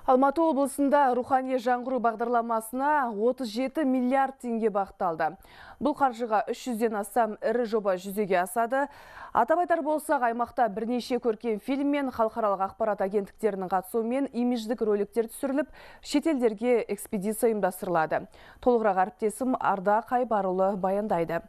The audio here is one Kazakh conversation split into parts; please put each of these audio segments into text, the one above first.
Алматы облысында рухани жаңғыру бағдарламасына 37 миллиард теңге бағытталды. Бұл қаржыға 300-ден астам ірі жоба жүзеге асады. Атап айтар болсақ, аймақта бірнеше көркем фильм мен халықаралық ақпарат агенттіктерінің қатысуымен имидждік роликтер түсіріліп, шетелдерге экспедиция ұйымдастырылады. Толығырақ әріптесім Ардақ Айбарұлы баяндайды.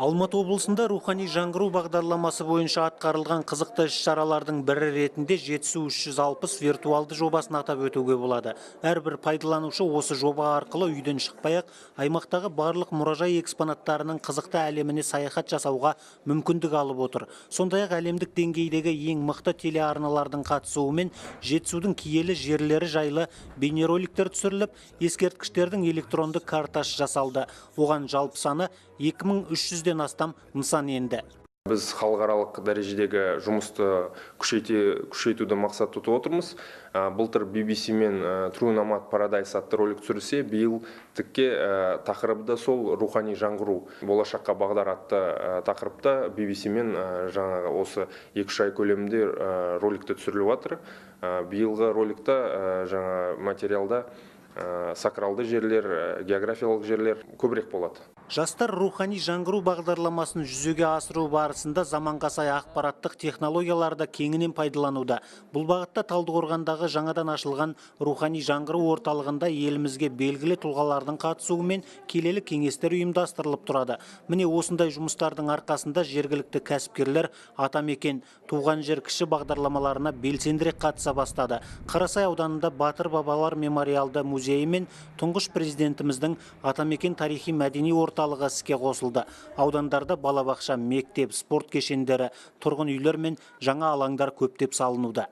Алматы облысында рухани жаңғыру бағдарламасы бойынша атқарылған қызықты іс-шаралардың бірі ретінде Жетісу 360 виртуалды жобасын атап өтуге болады. Әрбір пайдаланушы осы жоба арқылы үйден шықпай-ақ аймақтағы барлық мұражай экспонаттарының қызықты әлеміне саяхат жасауға мүмкіндік алып отыр. Сондай-ақ әлемдік деңгейдегі ең мықты телеарналардың қатысуымен Жетісудың киелі жерлері жайлы бейнероликтер түсіріліп, ескерткіштердің электронды картасы жасалды. Оған жалпы саны 2300-ден астам нысан енді. Біз халықаралық дәрежедегі жұмысты күшейтуді мақсат тұтып отырмыз. Былтыр BBC мен True Nomad Paradise атты ролик түсірсе, биыл тікке тақырыбы да сол рухани жаңғыру, болашаққа бағдар атты тақырыпта BBC мен жаңағы осы 2-3 ай көлемінде роликті түсіріліп жатыр. Биылғы роликта жаңа материалда сакралды жерлер, географиялық жерлер көбірек болады. Жастар рухани жаңғыру бағдарламасын жүзеге асыру барысында заманға сай ақпараттық технологияларды кеңінен пайдалануда. Бұл бағытта Талдықорғандағы жаңадан ашылған рухани жаңғыру орталығында елімізге белгілі тұлғалардың қатысуымен келелі кеңестер ұйымдастырылып тұрады. Міне осындай жұмыстардың арқасында жергілікті кәсіпкерлер Атамекен, Туған жер кіші бағдарламаларына белсендірек қатыса бастады. Қарасай ауданында Батыр бабалар мемориалды музейі мен тұңғыш президентіміздің Атамекен тарихи мәдени орталығы іске қосылды. Аудандарда балабақша, мектеп, спорт кешендері, тұрғын үйлер мен жаңа алаңдар көптеп салынуда.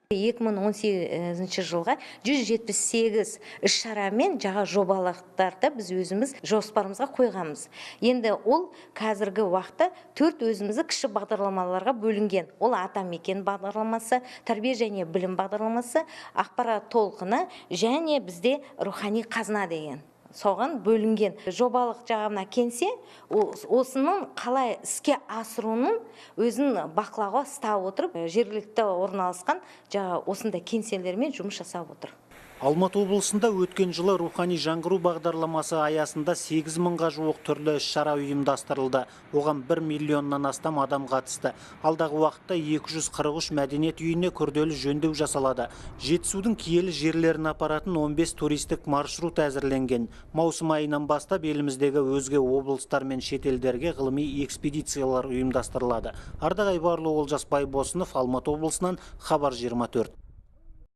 2018 жылға 178 іс-шарамен жаңа жобалықтарды біз өзіміз жоспарымызға қойғанбыз. Енді ол қазіргі уақытта 4 өзімізді кіші бағдарламаларға бөлінген. Ол Атамекен бағдарламасы, тәрбие және білім бағдарламасы, ақпарат толқыны және бізде рухани қазына деген. Соған бөлінген жобалық жағына кенсе, осының қалай іске асыруының өзін бақылауға ұстап отырып, жергілікті орналасқан жаңа осындай кеңселермен жұмыс жасап отыр. Алматы облысында өткен жылы рухани жаңғыру бағдарламасы аясында 8 мыңға жуық түрлі іс-шара ұйымдастырылды. Оған 1 миллионнан астам адам қатысты. Алдағы уақытта 243 мәдениет үйіне күрделі жөндеу жасалады. Жетісудың киелі жерлерін апаратын 15 туристік маршрут әзірленген. Маусым айынан бастап еліміздегі өзге облыстар мен шетелдерге ғылыми экспедициялар ұйымдастырылады. Ардақ Айбарұлы, Олжас Байбосынов, Алматы облысынан Хабар 24.